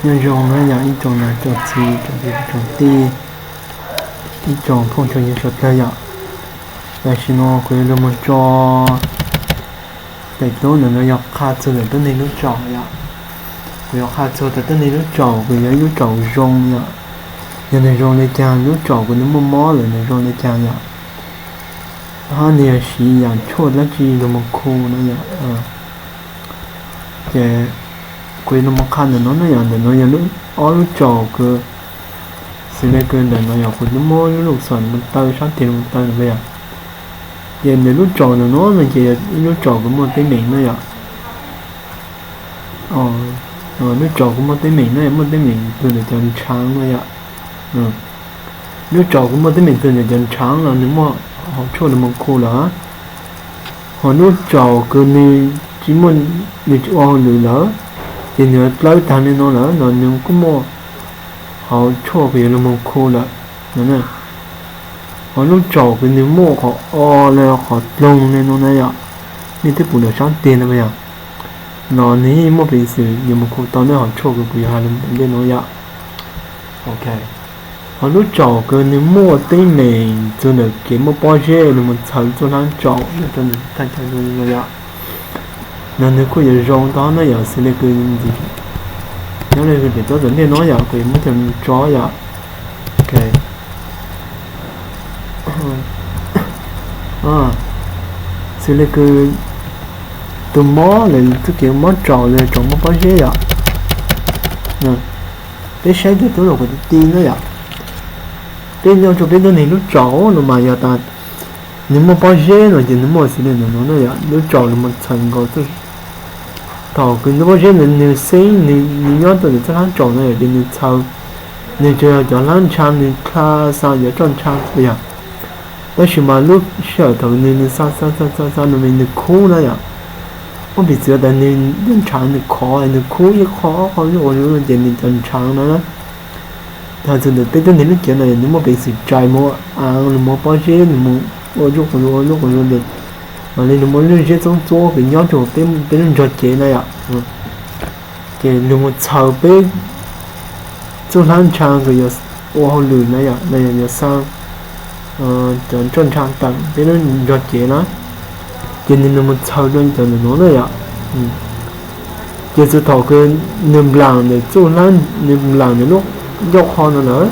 Nyob zoo na yom, ib tsoom niam tsoom txiv tsoom kwv tsoom tij, ib tsoom phooj tsoom ywg sawv daws yom. Tam sim no kuv yuav los mus tso daim duab ntawm no yog qha txog ntawm tuab neeg lub tsaus yom. Kuv yuav qha txog tias tuab neeg lub tsaus kuj yog ib lub tsaus zoo yom. Yog nws zoo li cas, lub tsaus kuj nws muaj mob lawm nws zoo li cas yom. Hab nws yog siv yam tshuaj dab tsi los mus khu na yom. Ces kuv yuav los qha ntawm no na yom, ntawm no yog ob lub tsaus kws, xws li kws ntawm no yog kuv twb muab lub lus xom mus taw sab tig los taw na yom. Ces ntawm lub tsaus ntawm no no ces yog ib lub tsaus kws muaj teeb meem na yom. Lub tsaus kws muaj teeb meem na, muaj teeb meem txug ntawm cov ntshaav na yom. Lub tsaus kws muaj teeb meem txug ntawm cov ntshaav los nws muaj hauv tshuaj los mus khu lawm. Ho lub tsaus kws nws tsis muaj, nws tsis ua hauj lwm lawm, ces nws dlawb tag li no lawm no nws kuj muaj hauv tshuaj kws yuav los mus khu lawm no. Ho lub tsaus kws nws muaj qhov o li qhov ploog li no na yom, nej twb pum lawm sab tig no yom, no nws yeej muaj peev xwm yuav mus khu tau nej hauv tshuaj kws kuv yuav hais los ntej no yom. Ho lub tsaus kws nws muaj teeb meem txug ntawm kev muaj pob zeb los mus txhaws txuj hlab tsaus no yom, no nws kuj yuav zoo tau na yom, xws li kws nyob li daim duab ntawm ntej no yom, kuv yuav muab coj mus tso yom. Xws li kws tus mob lawm txuj kev mob tsaus los tsaus muaj pob zeb yom. Peb saib daim duab no kuv ti ti na yom. Peb nyob rua peb tuab neeg lub tsaus no mas yog tas nws muaj pob zeb no ces nws muaj xws li ntawm no na yom, lub tsaus los mus txhaws nkaus txuj, thaum kws nws pob zeb ntawd nws xeeb, nws nyob rua ntawm txuj hlab tsaus no yom, ces nws txhaws, nws tsuas yog cov hlab ntsha nws xa xa cov roj ntsha yom. Tab sis mas lub sij hawm thaum nws, nws xa xa xa xa no nws khub na yom, muaj peev xwm tas nws cov ntshaav nws khov, nws khub ib qho ob qho zuj zus no ces nws cov ntshaav na, thaum txug ntawm peb tuab neeg lub cev no nws muaj peev xwm tsais mus ua aav los mus pob zeb nws mus ua zuj zus ua zuj zus ces mam li nws muaj lub zeb txoob txuab kws nyob rua peb lub nrog cev na yom. Ces nws mus txhaws peb txuj hlab ntsha kws yuav ua hauj lwm na yom, yuav xa cov roj ntsha tawm peb lub nrog cev na, ces nws, nws mus txhaws rua cov ntawm no na yom. Ces txug thaum kws nws nplaam ntawm txuj hlab, nws nplaam ntawm lub ncauj qho no lawm,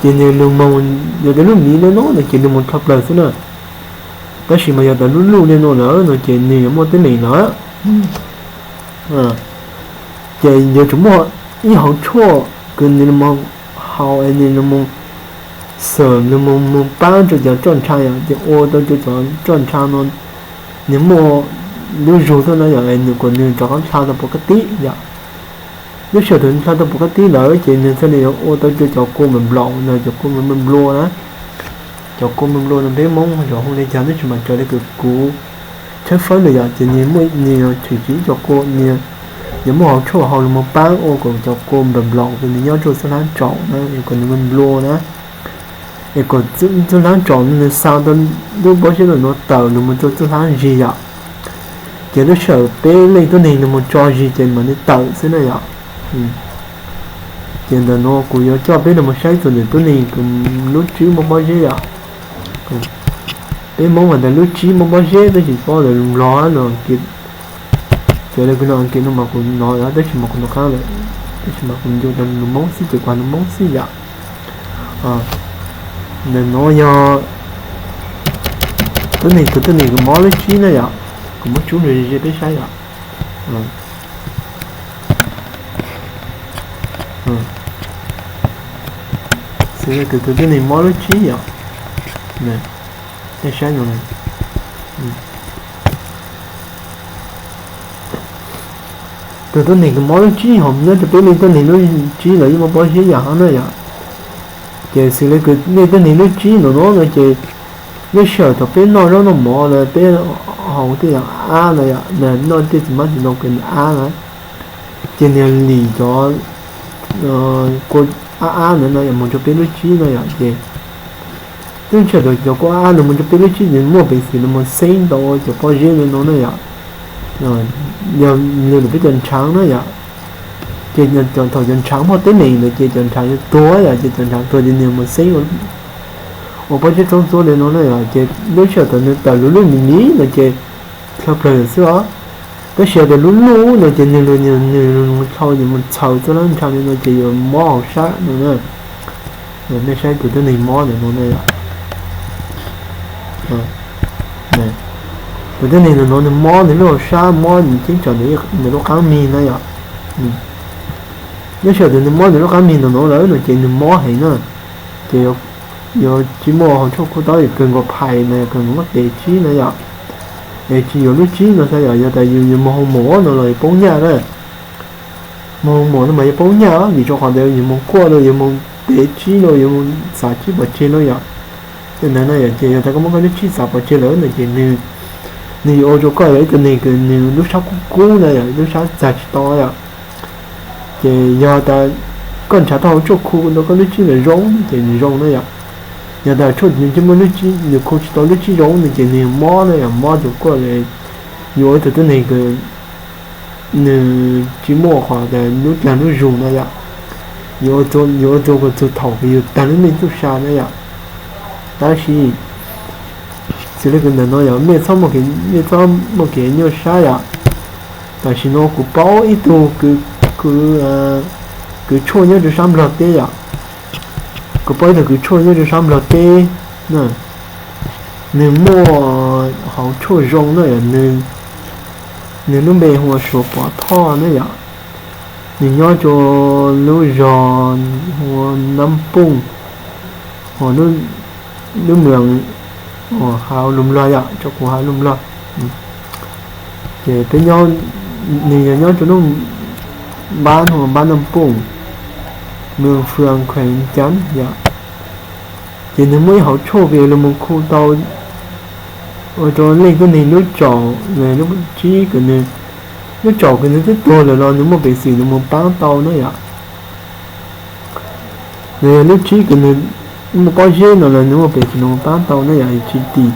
ces nws lug moog, yog tas lub miv li no no ces nws moog dlhau plaws xwb na. Tab sis mas yog tas lub luj li no lawm no ces nws yuav muaj teeb meem lawm. Ces yuav tsum muaj ib hauv tshuaj kws nws lug moog haus es nws lug moog xawm, nws moog paab rua cov roj ntsha yom, ces ua tau rua cov roj ntsha no nws muaj lub zug xwb na yom, es nws kuas nws rov qab dlha tau puas kab tib yom. Lub sij hawm thaum nws dlha tau puas kab tib lawm ces nws thiaj li yuav ua tau rua cov kua npam nplaum no, cov kua npam nplua na. Cov kua npam nplua no peb Moob yuav hu li cas tab sis mas raws li kws kuv tshawb fawb lawm yom, ces nws muaj, nws yuav tshwm tsis ib co kua, nws yuav muaj hauv tshuaj hauv lug moog paab ua kom cov kua npam nplaum kws nws nyob rua txuj hlab tsaus na, es kom nws npam nplua na, es kom txuj hlab tsaus no nws xa tau lub pob zeb no nuav tawm lug moog rua txuj hlab zig yom. Ces lub sij hawm peb leej tuab neeg lug moog tso zig ces mam li tawm xwb na yom. Ces ntawm nuav kuv yuav coj peb lug moog saib txug ntawm tuab neeg kws lub tswb muaj pob zeb yom. Peb Moob has tas lub tswb muaj pob zeb tab sis paub lawv Nplog no, Askiv, cov li kws no Askiv no mas kuv nov tab sis mas kuv nov qab lawm, tab sis mas kuv ncu tau lus Moob xwb ces kuv has lus Moob xwb yom. Ntawm nuav yog tuab neeg, tug tuab neeg kws mob lub tswb na yom, kuv muab tsub lug ze peb saib yom. Xws li kws tug tuab neeg mob lub tswb yom, nej saib no, tug tuab neeg mob lub tswb yom, tus tuab neeg kws mob lub tsib ho nyob rau peb leej tuab neeg lub tsib los yeej muaj pob zeb yam hab na yom. Ces xws li kws leej tuab neeg lub tsib no no no ces lub sij hawm thaum peb noj zaub noj mov los peb haus tej yam ab no yom, noj tej txiv hmab txiv ntoo kws nws ab na, ces nws lim cov kua ab ab ntawd no yom mus rau peb lub tsib no yom. Ces lub sij hawm thaum cov kua ab ab no mus rau peb lub tsib ces muaj peev xwm los mus xeeb tau cov pob zeb no no na yom. Yog lwm peb cov ntshav na yom, ces thaum cov ntshav muaj teeb meem ntawd ces cov ntshav yuav tuag yom, ces cov ntshav tuag ces nws mus xeeb ua pob zeb txob ntxuab li no na yom. Ces lub sij hawm thaum nws tawm lub lub miv miv no ces dlhau plaws lawm xwb os. Tab sis yog tias lub lub no ces nws lug nws lug dlhau ces mus txhaws txoj lab ntsha li no ces yuav mob hauv sab no na. Nej saib tus tuab neeg mob ntawm no na yom. Tus tuab neeg ntawm no nws mob nws lub hauv sab mob nws ceeb tsam ntawm lub qaab mig na yom. Lub sij hawm nws mob nws lub qaab mig ntawm no lawm no ces nws mob heev na, ces yuav tsis muaj hauv tshuaj khu tau, kawg nkaus phais no yog kawg nkaus muab tev tsib na yom. Es tsis yuav lub tsib no xwb yom, yog tas yus mus hoo mom no los yuav poob nyaj na. Mus hoo mom no mas yuav poob nyaj vim rau qhov ntawd yus mus kuaj no, yus mus tev tsib no, yus mus xav tsib pov tseg no yom. Tej ntawd no yom, ces yog tas koj muab koj lub tsib xav pov tseg lawm no ces nws yuav ua rau koj yog ib tug neeg kws nws lub sab kub kub na yom, lub sab txag tsis tau yom. Ces yog tas koj nrhav tau hauv tshuaj khu tau koj lub tsib los zoo ces nws zoo na yom. Yog tas tshuaj nws tsis muaj lub tsib, nws khu tsis tau lub tsib zoo no ces nws mob na yom, mob ces kuj yuav ua ib tug tuab neeg kws nws tsis muaj qhov tas lub caij lub zug na yom. Yuav ua rau kws txug thaum kws yus tag lub neej txuj sa na yom. Tab sis xws li kws ntawm no yog mej txhob, mej txhob muaj kev nyuaj sab yom. Tam sim no kuv paub ib tug kws, kws tshuaj nyob rau sab Nplog teb yom. Kuv paub ib tug kws tshuaj nyob rau sab Nplog teb na. Nws muaj hauv tshuaj zoo na yom, nws lub npe hu ua Suav Pov Thoj na yom. Nws nyob rau lub zog hu ua Nab Pooj, lub moos uas hauv Lus Nplog yom, rau kuv hauv Lus Nplog. Ces peb nyob, nws yog nyob rau lub npab hu ua npab Nab Pooj, moos Fwm, kheem Cam yom. Ces nws muaj ib hauv tshuaj kws yog lug mus khu tau ua rau leej tuab neeg lub tsaum, lub tsib kws nws, lub tsaum kws nws twb tuag lawm los nws muaj peev xwm nws mus paab tau na yom. Nws yog lub tsib kws nws muaj pob zeb no los nws muaj peev xwm nws mus paab tau na yom, tsis tim.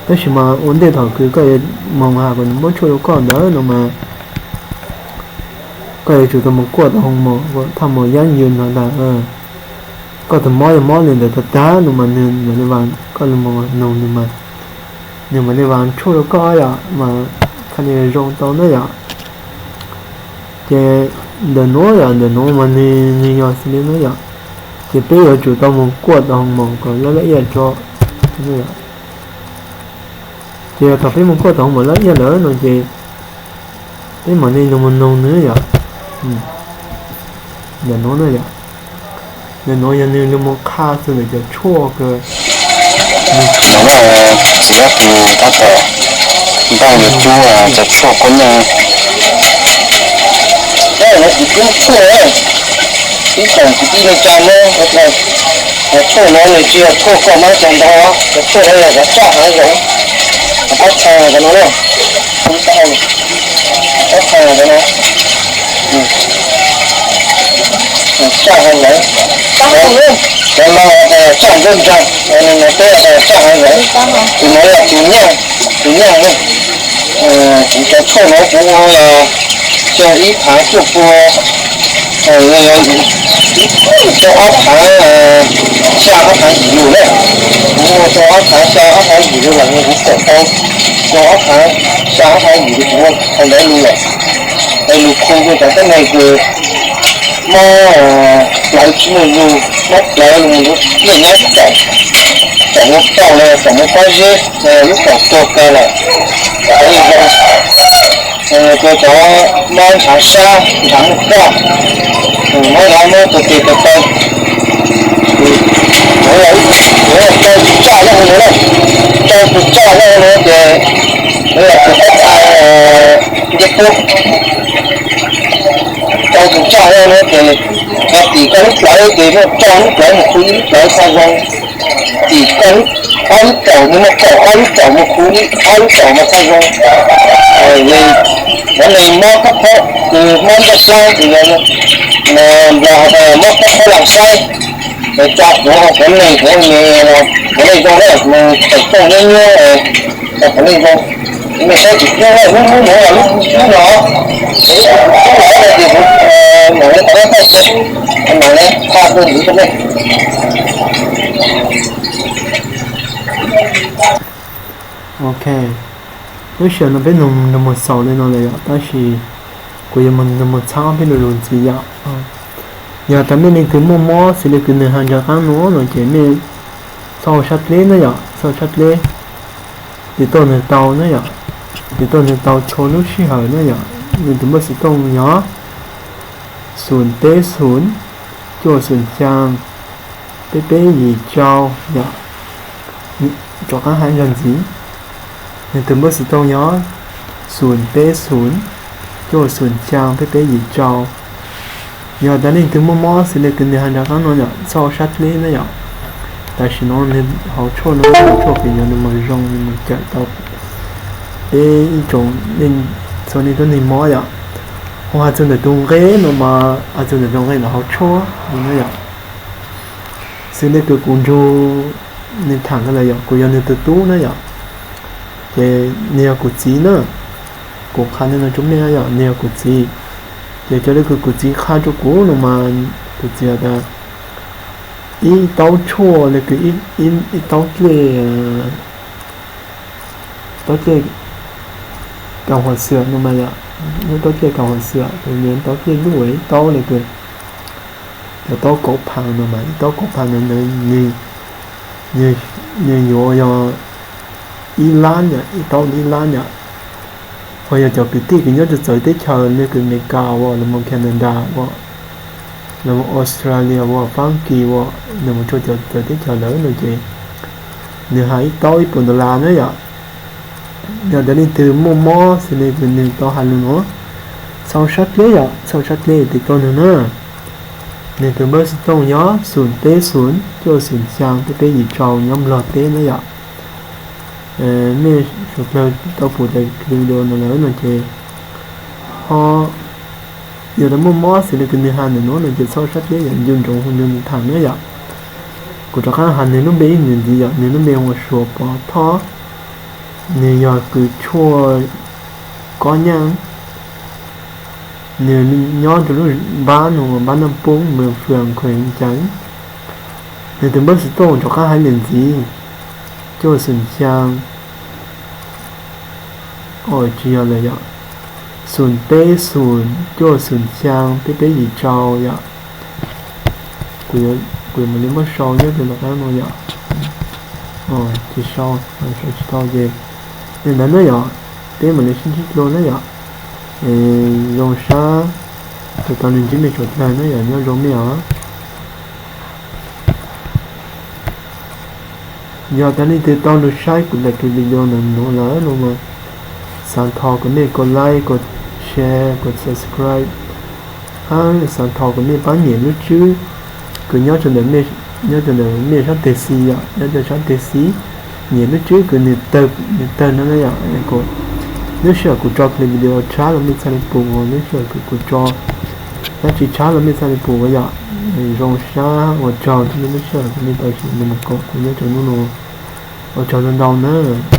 Tab sis mas ua ntej thaum kws koj yuav moog has kom nws muab tshuaj rau koj ntawd no mas koj yuav tsum tau mus kuaj tau hoo mos, thaj mos yab yws no tas koj tus mob yog mob li ntawd tag tag no mas nws mam li vas, koj li mus noog nws mas, nws mam li vas tshuaj rau koj yom, mas thiaj li zoo tau na yom. Ces ntawm nuav yom, ntawm nuav mas nws, nws yog xws li no yom, ces peb yuav tsum tau mus kuaj tau hoo mos kom laj laj iaj tso. Ces yog thaum peb mus kuaj tau hoo mos laj iaj lawm no ces peb mam li lug mus noog nws yom. Ntawm nuav na yom, ntawm nuav yog nws lug mus qha txug ntawm cov tshuaj kws, txiv huab tus tab tom npaj yuav rub cov tshuaj kuab nyaj. Ib tsoom kwv tij neej tsa, cov tshuaj no nws tsis yog tshuaj koj muab cog ntau, cov tshuaj no yog cov tsaj hav zoov, cov pob txha cov no na, pob txha cov no, tsaj hav zoov, cov no tsaj nruab nrag, peb tsaj hav zoov, tus no yog tus nyaj, tus nyaj na. Kuv cov tshuaj no kuv ua cog ib phav cuaj pua, cog ob phav xya ob phav yim lus na. Kuv ua rau ob phav xya ob phav yim lus lawm, kuv kom tau rau ob phav xya ob phav yim lus kuv ua tau ntawd lus lawm. Es lus khu rau cov tuab neeg kws mob plawv tsis muaj zug, mob plawv lug mus rau tiaj nyab caum, caum ua paum los yog caum ua pob zeb, lub caum tuag kawg lawm, cov mob ntshav sab, ntshav muaj koj, mob ntshav muab tua tes tua taw. Kuv yog ib tug tsaj loj no na, tsaj loj no ces kuv yog tus tab txhais ncej pub, Tso no ces, tim koj lub plawv ces muaj rau lub plawv mus khu ib lub plawv xa zoo. Tim koj lub, ob lub caum, nws muaj kaum ob lub caum mus khu ob lub caum mus xa zoo. Cov neeg mob kab phob, mob nplooj saib ces, Nplog mob kab phob lam saib, es tso kuv, kuv neeg, kuv neeg, kuv neeg zoo na, nws tawm tooj nyob nyob, tso kuv neeg zoo. Nej saib tsis pub lub, lub no, lub no, lub no ces kuv mam li qhov no tag, mam li qha tus ntxiv rau nej. Ok, lub sij hawm no peb nug nws mus xaus li no lawm yom, tab sis kuv yuav mus nug mus txhab peb lo lus ntxiv yom. Yog tas mej leej twg muaj mob xws li kws nws hais nram qab no no ces mej txhob ua sab dleb na yom, txhob ua sab dleb, tiv tauj nws tau na yom, tiv tauj nws tau txhua lub sij hawm na yom. Nws tus npawb xov tooj yog xoom peb xoom, cuaj xoom xyaa, peb peb yim rau yom. Rov qab hais zog ntxiv, nws tus npawb xov tooj yog xoom peb xoom, cuaj xoom xyaa, peb peb yim rau. Yog tas leej twg muaj mob xws li kws nws hais nram qab no yom, txhob ua sab dleb na yom. Tam sim no nws hauv tshuaj no, hauv tshuaj kws yog nws mas zoo, nws mas cawm tau peb ib tsoom, txhua leej tub neeg mob yom. Ho hais txog ntawm tus nqe no mas, hais txog ntawm tus nqe ntawm hauv tshuaj no na yom, xws li kws kuv nrug nws tham ntawd lawm yom, kuv yog nws tus tub na yom, ces nws yog kuv txiv na. Kuv qha li no rau mej yom, nws yog kuv txiv. Ces cov li kws kuv txiv qha rau kuv no mas, kuv txiv has tas ib taub tshuaj li kws ib taub dlej, taub dlej kaus huam xwm no mas yom, ib taub dlej kaus huam xwm, nws taub dlej luj, ib taub li kws cov taub kauv phav no mas, ib taub kauv phav ntawd nws yuav yog ib lab yom, ib taub ib lab yom. Ho yog cov kwv tij kws nyob rau txawv teb chaws li kws Amelikas ua, los mus Canada ua, los mus Australia ua, Fab Kis ua, los mus rau cov txawv teb chaws lawm no ces nws hais ib taub ib puas dollar na yom. Yog tas leej twg muaj mob xws li kws nws tau hais lus no, txhob sab dleb yom, txhob sab dleb, tiv tauj nws na. Nws tus npawb xov tooj yog xoom peb xoom, cuaj xoom xyaa, peb peb yim rau, nyob Nplog teb na yom. Mej suav dlawg tau pum daim video no lawm no ces ho yog tas muaj mob xws li kws nws hais ntawm no no ces txhob sab dleb yom, ncu ntsoov hu nws mus tham na yom. Kuv rov qab hais nws lub npe ib nws ntxiv yom, nws lub npe hu ua Suav Pov Thoj, nws yog kws tshuaj Kob Nyaj, nws nyob rau lub npab no, npab Naj Poob, moos Fwm, khuem Ncav. Nws tus npawb xov tooj rov qab hais lwm ntxiv, cuaj xoom xyaa, tsis yog lawm yom, xoom peb xoom, cuaj xoom xyaa, peb peb yim rau yom. Kuv yuav mam li muab sau nyob rau tom qab no yom. Tsis sau, sau tsis tau ces li ntawd na yom. Peb mam li sib ntsib dua na yom. Zoo sab tus tau nws ntsib mej suav dlawg na yom, nyob zoo mej os. Yog tas leej twg tau lug saib kuv daim video ntawm nuav lawm no mas xaav thov kom mej kov like, kov share, kov subscribe, hab xaav thov kom mej pab nyem lub tswb kws nyob rau ntawm mej sab teg xis yom, nyob rau sab teg xis, nyem lub tswb kws nws tawg no na yom. Lub sij hawm kuv tso video tshab los mej txhaj li pum, lub sij hawm kuv tso dab tsi tshab los mej txhaj li pum yom. Zoo sab ua tsaug txij lub sij hawm kuv mej tau siv nws mus koom kuv nyob rau hnub no. Ua tsaug ntau ntau na.